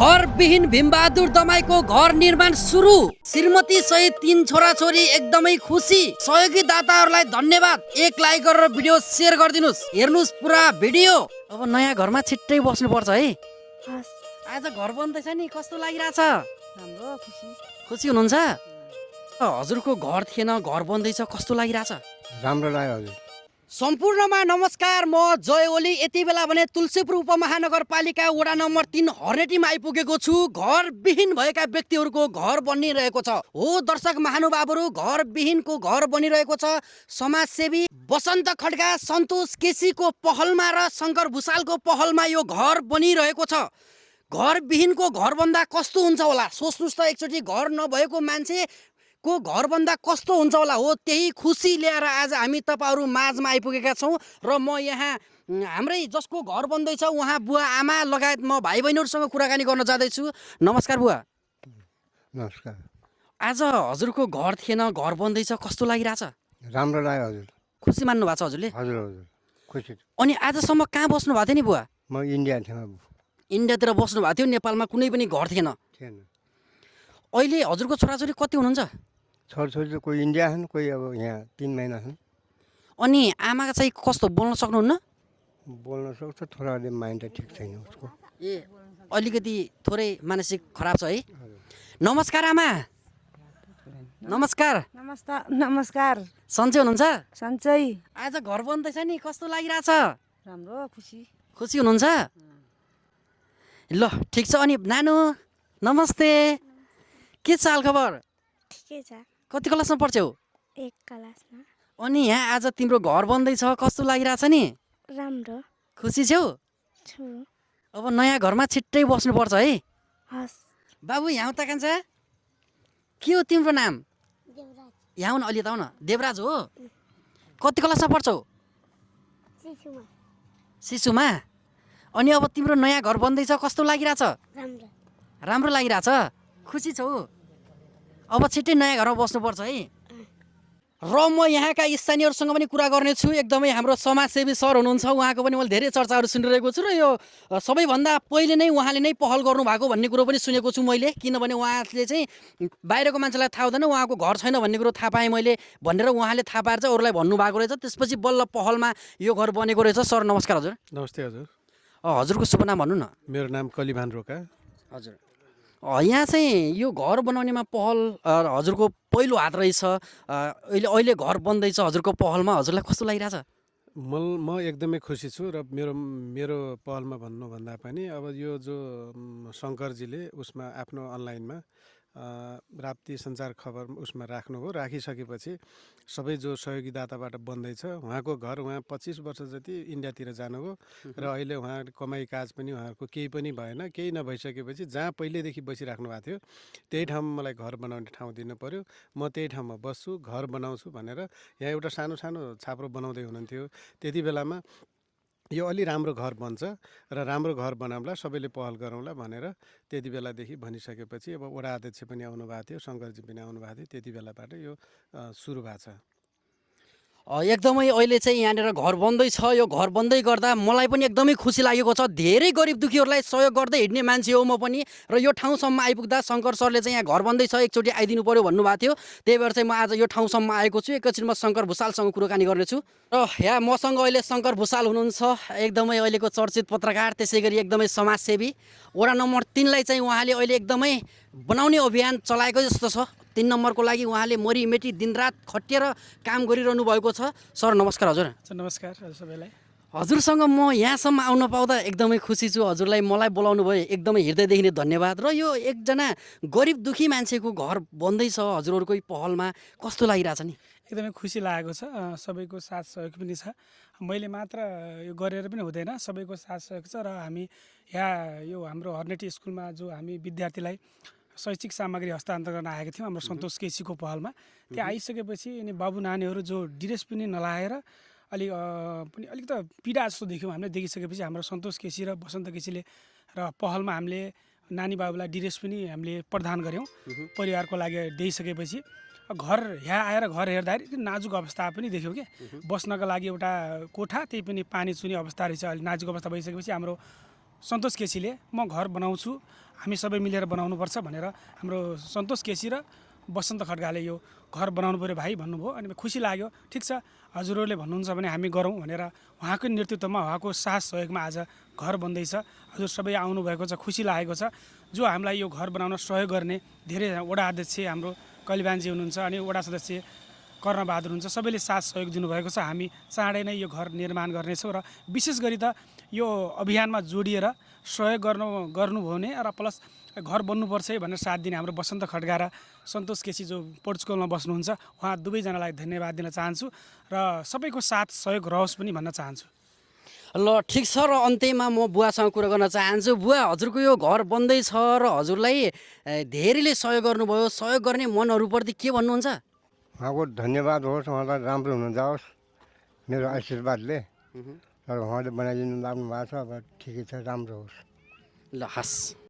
घरविहीन भीमबहादुर दमाईको घर निर्माण सुरु। श्रीमती सहित 3 छोराछोरी एकदमै खुसी। सहयोगी दाताहरूलाई धन्यवाद। एक लाइक गरेर भिडियो शेयर गरिदिनुस्। हेर्नुस् पुरा भिडियो। अब नयाँ घरमा छिट्टै बस्नुपर्छ है। आज घर बन्दैछ नि, कस्तो लागिरहेछ? राम्रो खुसी। खुसी हुनुहुन्छ? हजुरको घर थिएन, घर बन्दैछ, कस्तो लागिरहेछ? राम्रो लाग्यो हजुर। सम्पूर्णमा नमस्कार, म जय ओली। यति बेला भने तुलसीपुर उपमहानगरपालिका वडा नम्बर 3 हर्नेटीमा आइपुगेको छु। घरविहीन भएका व्यक्तिहरूको घर बनिरहेको छ। हो दर्शक महानुभावहरू, घरविहीनको घर बनिरहेको छ। समाजसेवी बसन्त खड्का, सन्तोष केसीको पहलमा र शङ्कर भुषालको पहलमा यो घर बनिरहेको छ। घरविहीनको घर बन्दा कस्तो हुन्छ होला सोच्नुस् त एकचोटि। घर नभएको मान्छे को घर बन्दा कस्तो हुन्छ होला, हो त्यही खुसी ल्याएर आज हामी तपाईँहरू माझमा आइपुगेका छौँ। र म यहाँ हाम्रै जसको घर बन्दैछ उहाँ बुवा आमा लगायत म भाइ बहिनीहरूसँग कुराकानी गर्न जाँदैछु। नमस्कार बुवा। नमस्कार। आज हजुरको घर थिएन, घर बन्दैछ, कस्तो लागिरहेछ? राम्रो लाग्यो हजुर। खुसी मान्नु भएको छ हजुरले? हजुर हजुर खुसी। अनि आजसम्म कहाँ बस्नु भएको थियो नि बुवा? म इन्डिया थिएँ। इन्डियातिर बस्नु भएको थियो, नेपालमा कुनै पनि घर थिएन। अहिले हजुरको छोराछोरी कति हुनुहुन्छ? छोराछोरी त कोही इन्डिया छन्, कोही अब यहाँ 3 महिना छन्। अनि आमा चाहिँ कस्तो, बोल्न सक्नुहुन्न? बोल्न सक्छ, थोडा अलि माइन्ड त ठिक छैन उसको। ए अलिकति थोरै मानसिक खराब छ है। नमस्कार आमा। नमस्कार। नमस्कार। सन्चै हुनुहुन्छ? सन्चै। आज घर बन्दैछ नि, कस्तो लागिरहेछ? राम्रो खुसी। खुसी हुनुहुन्छ? ल ठिक छ। अनि नानु नमस्ते, के छ हालखबर? ठिकै छ। कति क्लासमा पढ्छौ? 1 क्लासमा। अनि यहाँ आज तिम्रो घर बन्दैछ, कस्तो लागिरहेछ नि? राम्रो खुसी छौ? छु। अब नयाँ घरमा छिट्टै बस्नुपर्छ है। हस्। बाबु यहाँ उता कान्छ, के हो तिम्रो नाम? देवराज। यहाँ आउन, अलि त आउन। देवराज हो? कति क्लासमा पढ्छौ? शिशुमा। अनि अब तिम्रो नयाँ घर बन्दैछ, कस्तो लागिरहेछ? राम्रो। राम्रो लागिरहेछ? खुसी छौ? अब छिट्टै नयाँ घरमा बस्नुपर्छ है। र म यहाँका स्थानीयहरूसँग पनि कुरा गर्नेछु। एकदमै हाम्रो समाजसेवी सर हुनुहुन्छ, उहाँको पनि मैले धेरै चर्चाहरू सुनिरहेको छु। र यो सबैभन्दा पहिले नै उहाँले नै पहल गर्नुभएको भन्ने कुरो पनि सुनेको छु मैले। किनभने उहाँले चाहिँ बाहिरको मान्छेलाई थाहा हुँदैन, उहाँको घर छैन भन्ने कुरो थाहा पाएँ मैले भनेर उहाँले थाहा पाएर चाहिँ अरूलाई भन्नुभएको रहेछ। त्यसपछि बल्ल पहलमा यो घर बनेको रहेछ। सर नमस्कार। हजुर नमस्ते हजुर। हजुरको शुभ नाम भन्नु न। मेरो नाम कलिभान रोका। हजुर, यहाँ चाहिँ यो घर बनाउनेमा पहल हजुरको पहिलो हात रहेछ। अहिले घर बन्दैछ हजुरको पहलमा, हजुरलाई कस्तो लागिरहेछ? म एकदमै खुसी छु। र मेरो पहलमा भन्नुभन्दा पनि अब यो जो शङ्करजीले उसमा आफ्नो अनलाइनमा राप्ती सञ्चार खबर उसमा राख्नुभयो। राखिसकेपछि सबै जो सहयोगीदाताबाट बन्दैछ, उहाँको घर उहाँ 25 वर्ष जति इन्डियातिर जानुभयो। र अहिले उहाँ कमाइ काज पनि उहाँहरूको केही पनि भएन। केही नभइसकेपछि जहाँ पहिल्यैदेखि बसिराख्नु भएको थियो त्यही ठाउँमा मलाई घर बनाउने ठाउँ दिनु पऱ्यो, म त्यही ठाउँमा बस्छु, घर बनाउँछु भनेर यहाँ एउटा सानो सानो छाप्रो बनाउँदै हुनुहुन्थ्यो। त्यति बेलामा यो अलि राम्रो घर बन्छ र राम्रो घर बनाउँला, सबैले पहल गरौँला भनेर त्यति बेलादेखि भनिसकेपछि अब वडा अध्यक्ष पनि आउनुभएको थियो, शङ्करजी पनि आउनुभएको थियो। त्यति बेलाबाट यो सुरु भएको छ। एकदमै अहिले चाहिँ यहाँनिर घर बन्दैछ। यो घर बन्दै गर्दा मलाई पनि एकदमै खुसी लागेको छ। धेरै गरिब दुखीहरूलाई सहयोग गर्दै हिँड्ने मान्छे हो म पनि। र यो ठाउँसम्म आइपुग्दा शङ्कर सरले चाहिँ यहाँ घर बन्दैछ, एकचोटि आइदिनु पर्यो भन्नुभएको थियो। त्यही भएर चाहिँ म आज यो ठाउँसम्म आएको छु। एकैछिनमा शङ्कर भुषालसँग कुराकानी गर्नेछु। र यहाँ मसँग अहिले शङ्कर भुषाल हुनुहुन्छ, एकदमै अहिलेको चर्चित पत्रकार, त्यसै गरी एकदमै समाजसेवी। वडा नम्बर 3 लाई चाहिँ उहाँले अहिले एकदमै बनाउने अभियान चलाएको जस्तो छ। 3 नम्बरको लागि उहाँले मरिमेटी दिनरात खटिएर काम गरिरहनु भएको छ। सर नमस्कार। हजुर नमस्कार सबैलाई। हजुरसँग म यहाँसम्म आउन पाउँदा एकदमै खुसी छु। हजुरलाई मलाई बोलाउनु भयो, एकदमै हृदयदेखि नै धन्यवाद। र यो एकजना गरिब दुखी मान्छेको घर बन्दैछ हजुरहरूकै पहलमा, कस्तो लागिरहेछ नि? एकदमै खुसी लागेको छ। सबैको साथ सहयोग पनि छ। मैले मात्र यो गरेर पनि हुँदैन, सबैको साथ सहयोग छ। र हामी यहाँ यो हाम्रो हर्नेटी स्कुलमा जो हामी विद्यार्थीलाई शैक्षिक सामग्री हस्तान्तरण गर्न आएका थियौँ हाम्रो सन्तोष केसीको पहलमा, त्यहाँ आइसकेपछि अनि बाबु नानीहरू जो ड्रेस पनि नलाएर अलिक त पीडा जस्तो देख्यौँ हामीले। देखिसकेपछि हाम्रो सन्तोष केसी र बसन्त केसीले र पहलमा हामीले नानी बाबुलाई ड्रेस पनि हामीले प्रदान गऱ्यौँ परिवारको लागि दिइसकेपछि। घर यहाँ आएर घर हेर्दाखेरि नाजुक अवस्था पनि देख्यौँ कि बस्नको लागि एउटा कोठा, त्यही पनि पानी चुने अवस्था रहेछ। अलि नाजुक अवस्था भइसकेपछि हाम्रो सन्तोष केसीले म घर बनाउँछु, हामी सबै मिलेर बनाउनुपर्छ भनेर हाम्रो सन्तोष केसी र बसन्त खड्काले यो घर बनाउनु पऱ्यो भाइ भन्नुभयो। अनि खुसी लाग्यो, ठिक छ हजुरहरूले भन्नुहुन्छ भने हामी गरौँ भनेर उहाँको नेतृत्वमा उहाँको साथ सहयोगमा आज घर बन्दैछ। हजुर सबै आउनुभएको छ, खुसी लागेको छ। जो हामीलाई यो घर बनाउन सहयोग गर्ने धेरै वडा अध्यक्ष हाम्रो कलिबानजी हुनुहुन्छ, अनि वडा सदस्य कर्णबहादुर हुन्छ, सबैले साथ सहयोग दिनुभएको छ। हामी चाँडै नै यो घर निर्माण गर्नेछौँ र विशेष गरी त यो अभियानमा जोडिएर सहयोग गर्नुभयो भने र प्लस घर बन्नुपर्छ है भनेर साथ दिने हाम्रो बसन्त खड्का र सन्तोष केसी जो पोर्चुगलमा बस्नुहुन्छ, उहाँ दुवैजनालाई धन्यवाद दिन चाहन्छु र सबैको साथ सहयोग रहोस् पनि भन्न चाहन्छु। ल ठिक छ र अन्त्यमा म बुवासँग कुरा गर्न चाहन्छु। बुवा, हजुरको यो घर बन्दैछ र हजुरलाई धेरैले सहयोग गर्नुभयो, सहयोग गर्ने मनहरूप्रति के भन्नुहुन्छ? उहाँको धन्यवाद होस्, उहाँलाई राम्रो हुन जाओस् मेरो आशीर्वादले। र उहाँले बनाइदिनु लाग्नु भएको छ, अब ठिकै छ, राम्रो होस्। ल हस्।